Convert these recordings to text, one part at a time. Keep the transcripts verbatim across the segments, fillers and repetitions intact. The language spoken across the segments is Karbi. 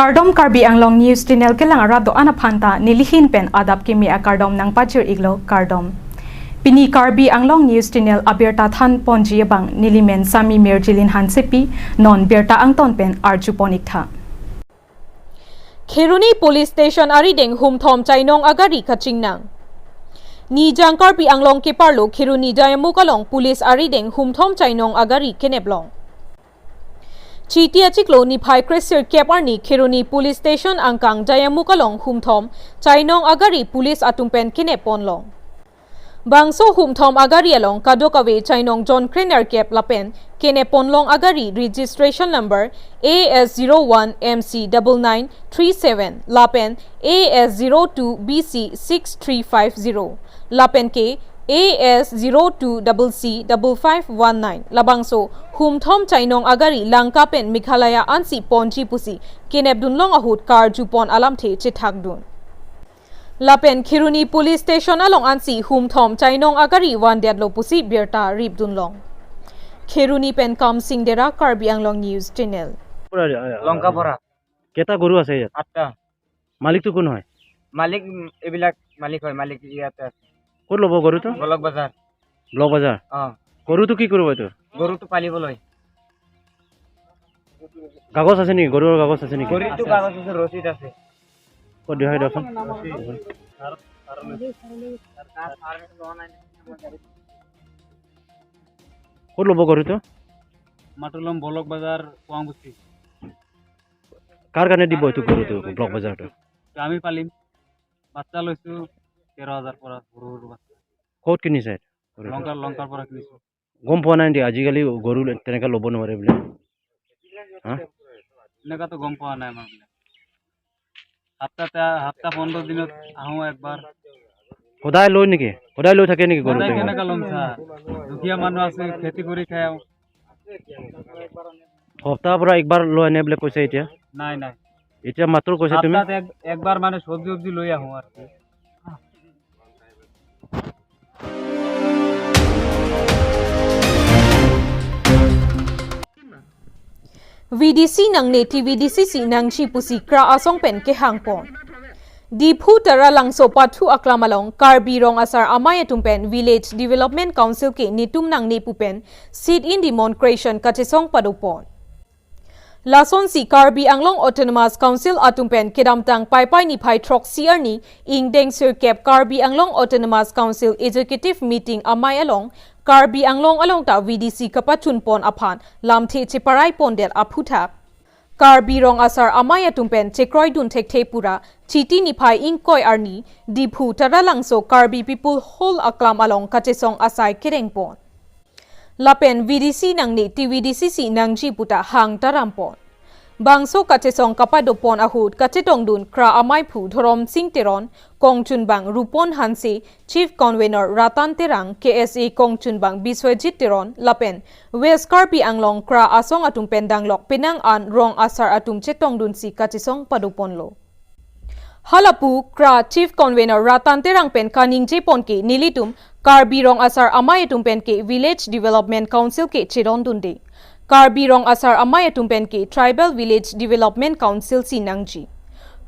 Kardom, Karbi Anglong News Channel kelang arat do-an aphan ta nelihin pen adap kimi akardom nangpajir iklo, kardom. Pini Karbi Anglong News Channel abirta than ponji abang nelimen Sami Mirjilin Hansepi, non birta angton pen arju pon iktha. Kheroni Police Station arideng humthom chainong agari kachingnang. Nijang Karbi Anglong keparlo Kheroni Jayamukh along police arideng humthom chainong agari keneplong. Chiti achiklo niphai kresirkep arni Kheroni Police Station angkang Jayamukh along humthom chainong agari police atum pen kenep ponlong. Bangso humthom agari along kadokave chainong jon krenerkep lapen kenep ponlong agari registration number A S zero one M C double nine three seven lapen A S zero two B C six three five zero lapen ke A S zero two double C double five one nine. Labangso humthom chainong agari Lanka pen Meghalaya ansi ponji pusi kenepdunlong ahut karju pon alamthe chethakdun. Lapen Kheroni Police Station along ansi humthom chainong agari vandetlo pusi birta ripdunlong. Kheroni pen Kamsing Dera, Karbi Anglong News Channel. পুরা, আ, আ, লংকাপাৰা। কেইটা গৰু আছে ইয়াত? আঠটা। মালিকটো কোন হয়? মালিক, উম, এইবিলাক মালিক হয়, মালিক ইয়াতে আছে। ক'ত ল'ব গৰুটো? বলক বজাৰ। ব্লক বজাৰ? অ। গৰুটো কি কৰিব এইটো? গৰুটো পালিবলৈ। কাগজ আছে নেকি? গৰুৰ কাগজ আছে নেকি? গৰুটো কাগজ আছে, ৰচিদ আছে। ক'ত দিয়া হয় দিয়কচোন। ক'ত ল'ব গৰুটো? মাতুলম বলক বজাৰ, কুৱাংবস্তি। কাৰ কাৰণে দিব এইটো গৰুটো, ব্লক বজাৰটো? আমি পালিম। বাচ্চা লৈছো তেৰ হাজাৰ পৰা, সৰু সৰু বাচ্চা। ক'ত কিনিছে? লংকাৰ, লংকাৰ পৰা কিনিছো। গম পোৱা নাই নেকি আজিকালি গৰু তেনেকে ল'ব নোৱাৰে বুলি? হা? এনেকুৱাতো গম পোৱা নাই আমাৰ বোলে। সপ্তাহতে, সপ্তাহ পোন্ধৰ দিনত আহো একবাৰ। সদায় লয় নেকি? সদায় লৈ থাকে নেকি গৰু সদায় তেনেকে? কেনেকা ল'ম ছাৰ? দুখীয়া মানুহ আছে, খেতি কৰি খাওঁ। সপ্তাহৰ পৰা একবাৰ লৈ আনে বুলি কৈছে এতিয়া? নাই, নাই। এতিয়া মাত্ৰ কৈছে তুমি? সপ্তাহত এক, একবাৰ মানে চব্জি উব্জি লৈ আহো আৰু কি। V D C nangne T V D C si nangji pusi KRA asong pen kehang pon. Diphu Taralangso pathu aklam along Karbi Rong Asar Amei atum pen Village Development Council ke netum nangne pu pen sit-in demonstration kachesong pado pon. Lasonsi Karbi Anglong Autonomous Council atum pen kedamtang Paipai niphai throksi arni ingdeng sirkep Karbi Anglong Autonomous Council Executive Meeting amei along Karbi Anglong along ta V D C kapachun pon aphan lamthe cheparai pondet aphuthak Karbi Rong Asar Amei atum pen chekroidun thekthe pura Chiti niphai ingkoi arni Diphu Taralangso Karbi People Hall aklam along kachesong asai kereng pon. Lapen V D C nangne T V D C si nangji puta hang taram pon. Bangso kachesong kapado pon ahut kachetongdun KRA ameiphu Dhorom Sing Teron, kongchunbang Rupon Hanse, Chief Convener Ratan Terang, K S A kongchunbang Biswajit Teron, lapen West Karbi Anglong KRA asong atum pen danglok penang an rong asar atum chetongdunsi kachesong pado ponlo. Halapu KRA Chief Convener Ratan Terang pen kaningje pon ke nelitum Karbi Rong Asar Amei atum pen ke Village Development Council ke chedondunde. Karbi Rong Asar Amei atum pen ke Tribal Village Development Council si nangji.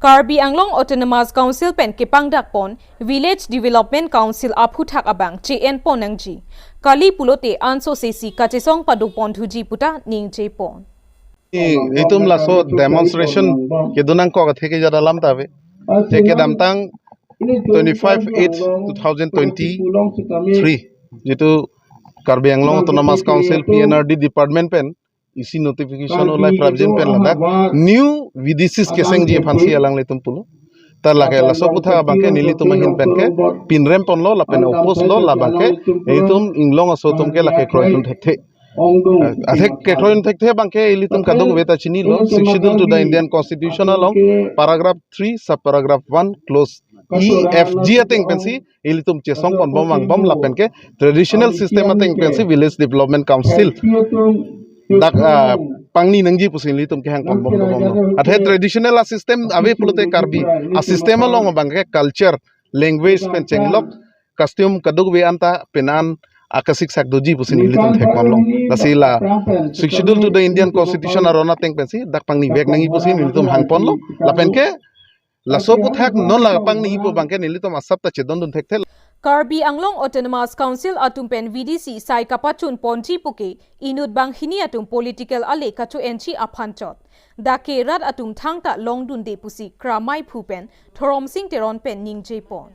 Karbi Anglong Autonomous Council pen kepangdak pon Village Development Council aphuthak abang che-en pon nangji. Kali pulote anso sesi kachesong pado pon thuji puta ningje pon. Itum laso demonstration kedun nangkok athe ke jada lam ta ave. Je kedamtang twenty-five eight two thousand twenty-three, jitu Karbi Anglong Autonomous Council, P N R D department pen isi notification ulai prapjin pen ladak new V D Cs kesengji aphansi alanglitum pulo. Ta lake laso aphuthak abangke nelitum ahin penke pinrem ponlo lapen oppose lo, labangke itum inglong aso atum ke lake kroidun thekthe. Athe kekroi thekthe abangke ilitum kadokave ta chinilo, Sixth Schedule to the Indian Constitution along paragraph three, subparagraph one, clause E, F, G ateng pensi ilitum chesong ponbom vangbom lapen ke traditional system ateng pensi Village Development Council dak, ah, pangni nangji pusi ilitum kehang ponbom dobomlo. Athe traditional a system ave pulote Karbi a system along abangke culture, language pen chenglok, costume kadokave anta penan akasiksak doji pusi nelitum thekponlong. Lasi la Sixth Schedule to the Indian Constitution aron ateng pensi dak pangni vek nangji pusi nelitum hangponlo. Lapen ke laso aputhak non la pangnipo abangke nelitum asap ta chedondun thekthe. Karbi Anglong Autonomous Council atum pen V D C sai kapachun ponji puke inut banghini atum political ale kacho-enji aphan chot. Dak ke rat atum thangta longdunde pusi KRA maiphu pen Thoromsing Teron pen ningjepon.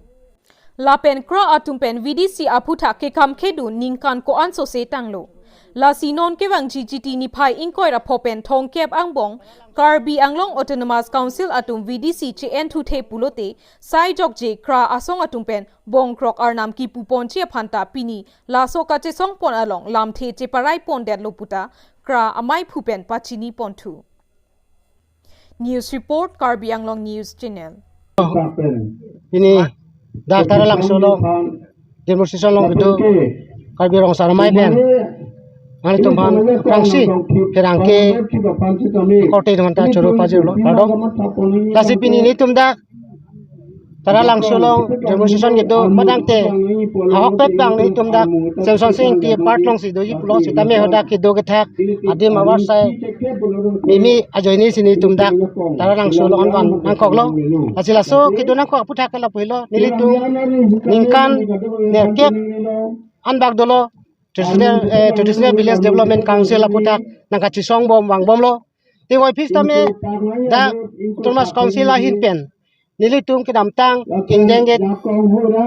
Lapen KRA atum pen V D C aputhak kekam kedun ningkan ko-an sose tanglo. Lasi non kevangji Chiti niphai ingkoi ra pho pen thomkep angbong Karbi Anglong Autonomous Council atum V D C che-enthuthe pulote sai jokje KRA asong atum pen bongkrok arnam kipu ponji aphan ta pini laso kachesongpon along lamthe cheparai pondetlo puta KRA amaiphu pen pachini ponthu. News report, Karbi Anglong News Channel. Pini dak Taralangso along demonstration along kedo Karbi Rong Asar Amei pen nanglitum aphan aphrangsi pherangke korte atum aphan ta choro pajirlo, pardon. Lasi pini nelitum dak Taralangso along demonstration kedo matangte ahokpet abang nelitum dak Semsonsing Ingti part alongsi doji pulo, sitame hadak kedo kethak adim avarsai mimi ajoine si nelitum dak Taralangso along anvan nangkoklo. Lasi laso kedo nangkok aputhak ke lapu helo, nelitum ningkan nerkep anbak dolo traditional, eh, Traditional Village Development Council aputhak nangkachesongbom vangbomlo. Te voiphit tame dak Autonomous Council ahin pen nelitum kedamtang ingdeng get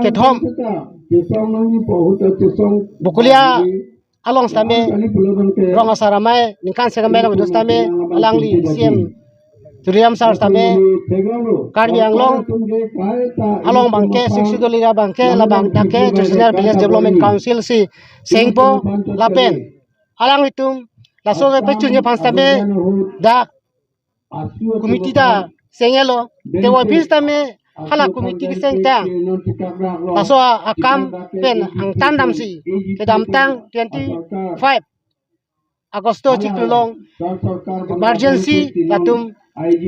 kethom Bokolia along sitame Rong Asar Amei ningkan sek amei along kedo sitame alangli C M Tuliram sir sitame Karbi Anglong along abangke Sixth Schedule area abangke labang dak ke Traditional Village Development Council si sengpo, lapen alanglitum laso kepachunji aphan sitame dak committee ta sengelo, te voiphit tame hala committee keseng ta laso akam pen angtan damsi kedamtang twenty-five August chiklo along emergency latum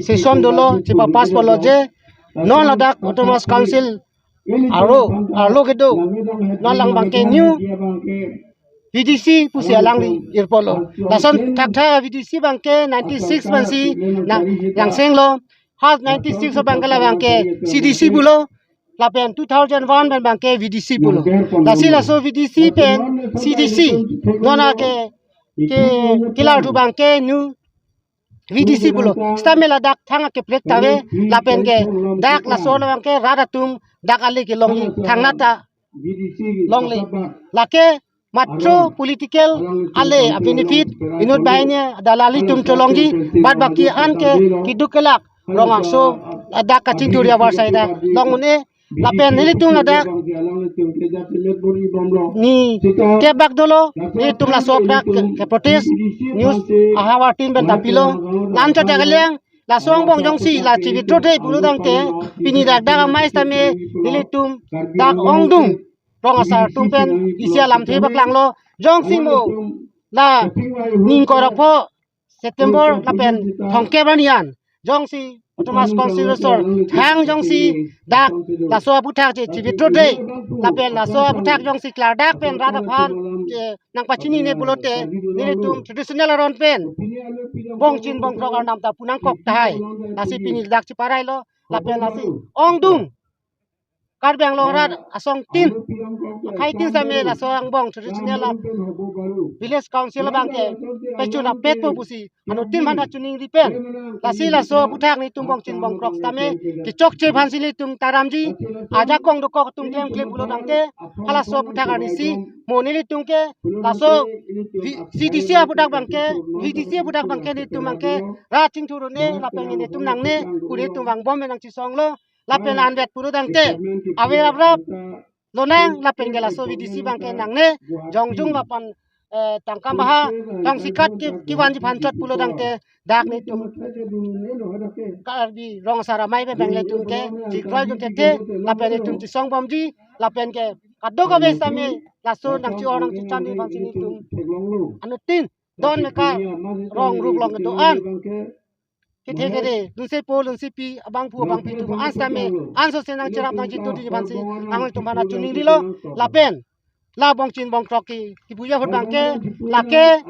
session dolo, chepapass ponlo je non ladak Autonomous Council arlo, arlo kedo non lang abangke new V D C pusi alangli irpolo. Lason thakthak V D C abangke ninety-six pensi na langsenglo. Has ninety-six abangke labangke C D C pulo, lapen two thousand one pen abangke V D C pulo. Lasi laso V D C pen C D C non ake ke kelar thu abangke new V D C pulo. Sitame ladak thang akeprek ta ave, lapen ke dak laso labangke rat atum dak ale kelongji thangnat ta longle. Lake matro political ale a-benefit inut banghini dalali atum cholongji, bad baki an ke keduk kelak Rong Angso dak kachingthur avarsai dak long un-e. Lapen nelitum ladak ni kebak dolo, nelitum laso dak ke, ke protest news ahavar tin pen ta pilo. Lam chot ya kaliang, laso angbong jongsi la chivitro de pulo tangte pini dak dak amei sitame nelitum dak ongdung Rong Asar atum pen isi alamthe paklanglo, jongsi mo la ning ingkoi ra pho September lapen thomkep arni an jongsi Autonomous Council asor thang jongsi dak laso aputhak che chivitro de, lapen laso aputhak jongsi klardak pen rat aphan che nangpachinine pulote nelitum traditional aron pen bongchin bongkrok arnam ta pu nangkok tahai. Lasi pini dak cheparailo, lapen lasi ongdung Karbi Anglong rat asong tin, akhai tin sitame laso angbong traditional a village council abangke pachun apetpo pusi anuttin aphan ta choningri pen, lasi laso aputhak nelitum bongchin bongkrok sitame kechokche aphansi nelitum taramji, ajakong dokok atum klem klem pulo tangte, halaso aputhak arnisi mo nelitum ke laso V-, C D C aputhak abangke, V D C aputhak abangke nelitum abangke rat chingthur un-e lapen nelitum nangne pu nelitum vangbom pen nangchesonglo. Lapen anvet pulo tangte ave raprap lonang, lapen ke laso V D C abangke nangne, jongjung lapen, eh, tangka maha tongsikat ke kevanji aphan chot pulo tangte dak nelitum Karbi Rong Asar Amei pen abang nelitum ke chikroi jun thekthe, lapen nelitum chesongbomji, lapen ke kadokave sitame laso nangche-or nangchechanji aphansi nelitum anuttin don meka rong rup along kedo-an kethe kere, lunsepo lunsepi, abangphu abangpi atum an sitame ansose nangcherap nangchetudunji aphansi nanglitum aphan ta choningrilo. Lapen la Bongchin Bongkrok ke, kepuji ahut abang ke, lake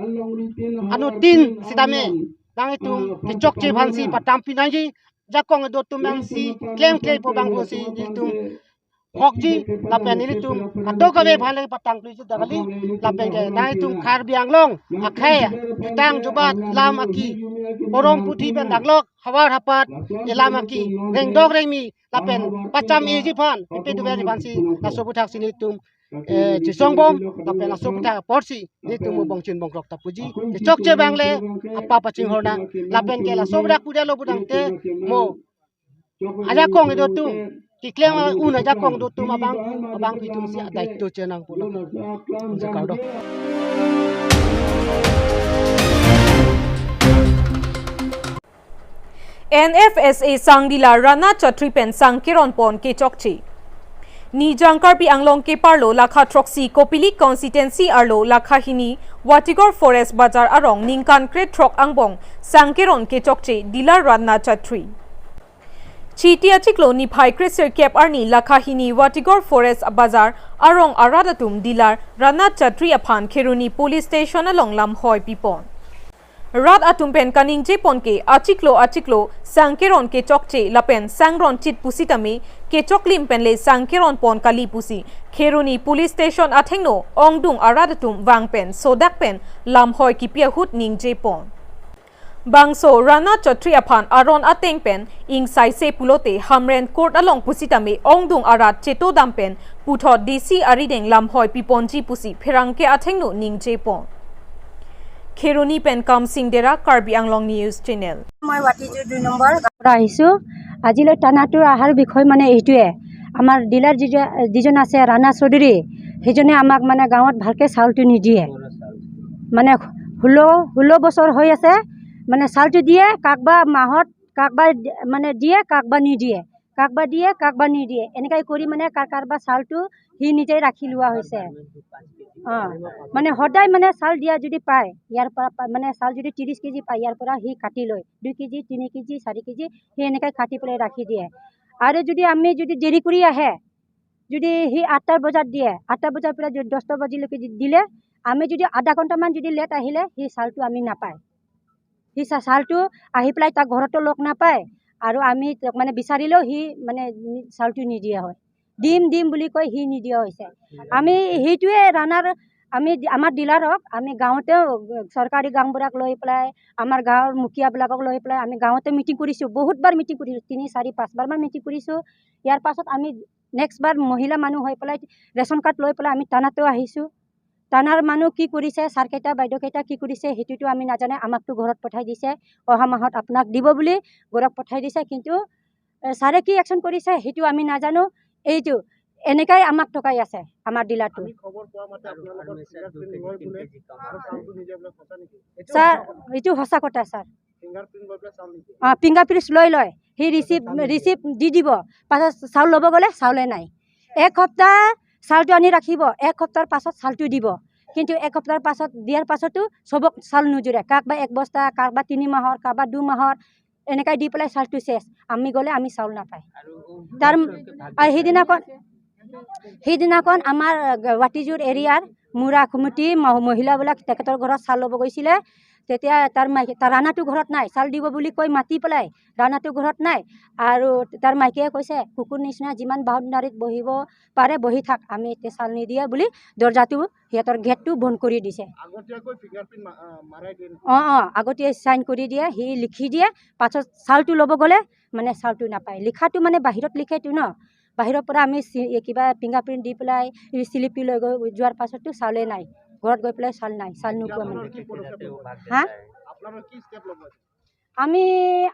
anuttin sitame nanglitum kechokche aphansi patampi nangji, ajakong kedo atum abangsi klemkle po abang pusi nelitum hokji, lapen nelitum kadokave aphan le patangthuji ta kali, lapen ke nanglitum Karbi Anglong akhei, jutang jubat, lam aki, porom puthi pen danglok, havar hapat, elam aki, rengdok rengmi, lapen pacham-eji aphan, pipe duverji aphansi laso aputhaksi nelitum, eh, chesongbom, lapen laso aputhak aporsi nelitum mo Bongchin Bongkrok ta puji, kechokche abang le apa pachinghor nang, lapen ke laso aputhak pudetlo pudangte mo ajakong kedo atum, keklem un ajakong kedo atum abang, abangpi atumsi adaito chenang pulo. Jakardom. N F S A sang dealer Rana Chatri pen sang keron pon kechokche. Nijang Karbi Anglong keparlo lakha throksi Kopili constituency arlo lakha hini Watigor Forest Bazar arong ningkan krethrok angbong sang keron kechokche dealer Rana Chatri. Chiti achiklo niphai kresirkep arni lakha hini Watigor Forest Bazar arong arat atum dealer Rana Chatri aphan Kheroni Police Station along lamhoi pipon. Rat atum pen kaningje pon ke achiklo achiklo sang keron kechokche lapen sang ronchit pusitame kechoklim pen le sang keron pon kali pusi Kheroni Police Station athengno ongdung arat atum vang pen sodak pen lamhoi kipi ahut ningje pon. Bangso Rana Chatri aphan aron ateng pen ingsaise pulote Hamren Court along pusitame ongdung arat cheto dam pen puthot D C arideng lamhoi piponji pusi pherangke athengno ningje pon. Kheroni pen Kamsing Dera, Karbi Anglong News Channel. মই ৱাটিজু দুই নম্বৰ গাঁৱৰ পৰা আহিছোঁ। আজিলৈ টানাটোৰ অহাৰ বিষয় মানে এইটোৱে, আমাৰ ডিলাৰ যিজ-, যিজন আছে ৰাণা চৌধুৰী, সেইজনে আমাক মানে গাঁৱত ভালকৈ চাউলটো নিদিয়ে। মানে ষোল্ল, ষোল্ল বছৰ হৈ আছে, মানে চাউলটো দিয়ে, কাকবা মাহত কাকবা মানে দিয়ে, কাকবা নিদিয়ে, কাকবা দিয়ে, কাকবা নিদিয়ে, এনেকৈ কৰি মানে কাৰ-, কাৰোবাৰ চাউলটো সি নিজে ৰাখি লোৱা হৈছে। অ, মানে সদায় মানে চাউল দিয়া যদি পায়, ইয়াৰ পৰা পা-, মানে চাউল যদি ত্ৰিশ কেজি পায়, ইয়াৰ পৰা সি কাটি লয়, দুই কেজি, তিনি কেজি, চাৰি কেজি, সি এনেকৈ কাটি পেলাই ৰাখি দিয়ে। আৰু যদি আমি যদি দেৰি কৰি আহে, যদি সি আঠটা বজাত দিয়ে, আঠটা বজাৰ পৰা যদি দহটা বজিলৈকে দি-, দিলে, আমি যদি আধা ঘণ্টামান যদি লেট আহিলে, সি চাউলটো আমি নাপায়। সি চা-, চাউলটো আহি পেলাই তাৰ ঘৰতো লগ নাপায়, আৰু আমি তেওঁক মানে বিচাৰিলেও সি মানে নি-, চাউলটো নিদিয়া হয়। দিম দিম বুলি কৈ সি নিদিয়া হৈছে। আমি সেইটোৱে ৰাণাৰ, আমি ডি-, আমাৰ ডিলাৰক আমি গাঁৱতেও চৰকাৰী গাঁওবুঢ়াক লৈ পেলাই, আমাৰ গাঁৱৰ মুখীয়াবিলাকক লৈ পেলাই আমি গাঁৱতে মিটিং কৰিছোঁ, বহুতবাৰ মিটিং কৰিছোঁ, তিনি চাৰি পাঁচবাৰমান মিটিং কৰিছোঁ। ইয়াৰ পাছত আমি নেক্সট বাৰ মহিলা মানুহ হৈ পেলাই ৰেচন কাৰ্ড লৈ পেলাই আমি থানাতো আহিছোঁ। থানাৰ মানুহ কি কৰিছে, ছাৰকেইটা বাইদেউকেইটা কি কৰিছে, সেইটোতো আমি নাজানে। আমাকতো ঘৰত পঠাই দিছে, অহা মাহত আপোনাক দিব বুলি ঘৰত পঠাই দিছে। কিন্তু এ, ছাৰে কি একশ্যন কৰিছে সেইটো আমি নাজানো। এইটো এনেকাই আমাক ঠগাই আছে আমাৰ ডিলাৰটো। আমি খবৰ পোৱা মতে আপোনালোকৰ ফিংগাৰপ্ৰিণ্ট লয় বোলে আৰু চাউলটো নিজে বোলে, সঁচা নেকি? ছাৰ, এইটো সঁচা কথা ছাৰ। ফিংগাৰপ্ৰিণ্ট লৈ পেলাই চাউল নিদিয়ে? অ, ফিংগাৰপ্ৰিণ্ট লৈ লয়, সি ৰিচিপ্ট, ৰিচিপ্ট দি দিব, পাছত চাউল ল'ব গ'লে চাউলে নাই। এক সপ্তাহ চাউলটো আনি ৰাখিব, এক সপ্তাহৰ পাছত চাউলটো দিব, কিন্তু এক সপ্তাহৰ পাছত দিয়াৰ পাছতো চবক চাউল নোজোৰে, কাৰোবাৰ এক বস্তা, কাৰোবাৰ তিনি মাহৰ, কাৰোবাৰ দুমাহৰ, এনেকৈ দি পেলাই চাউলটো শেষ। আমি গ'লে আমি চাউল নাপায়। আৰু তাৰ, আৰু সেইদিনাখন, সেইদিনাখন আমাৰ ৱাটিজুৰ এৰিয়াৰ মুৰা কমিটি মহ-, মহিলাবিলাক তেখেতৰ ঘৰত চাউল ল'ব গৈছিলে। তেতিয়া তাৰ মাইকী, তাৰ ৰাণাটো ঘৰত নাই, চাউল দিব বুলি কৈ মাতি পেলাই, ৰাণাটো ঘৰত নাই। আৰু তাৰ মাইকীয়ে কৈছে, "কুকুৰ নিচিনা যিমান বাউণ্ডাৰীত বহিব পাৰে বহি থাক, আমি এতিয়া চাউল নিদিয়ে" বুলি দৰ্জাটো, সিহঁতৰ গেটটো বন্ধ কৰি দিছে। আগতীয়াকৈ ফিংগাৰপ্ৰিণ্ট মা-, আ, মাৰাই দিয়ে নেকি? অ, অ, আগতীয়া চাইন কৰি দিয়ে, সি লিখি দিয়ে, পাছত চাউলটো ল'ব গ'লে মানে চাউলটো নাপায়। লিখাটো মানে বাহিৰত লিখেতো ন, বাহিৰৰ পৰা আমি চি-, এ, কিবা ফিংগাৰপ্ৰিণ্ট দি পেলাই এই চিলিপি লৈ গৈ যোৱাৰ পাছতো চাউলে নাই, ঘৰত গৈ পেলাই চাউল নাই, চাউল নোপোৱা মানে। আপোনালোকে কি পদক্ষেপ ল'ব? হা? আপোনালোকে কি ষ্টেপ ল'ব? আমি,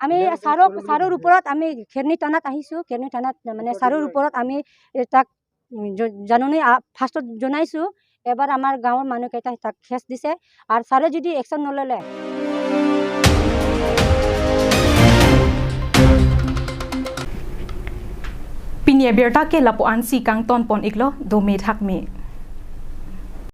আমি ছাৰক, ছাৰৰ ওপৰত আমি খেৰণি থানাত আহিছোঁ, খেৰণি থানাত মানে ছাৰৰ ওপৰত আমি এ, তাক উম, জ-, জাননী, আ, ফাৰ্ষ্টত জনাইছোঁ। এবাৰ আমাৰ গাঁৱৰ মানুহকেইটাই তাক কেছ দিছে, আৰু ছাৰে যদি একশ্যন নল'লে। Pini abirta ke lapu-ansi kangton pon iklo, dome thakme.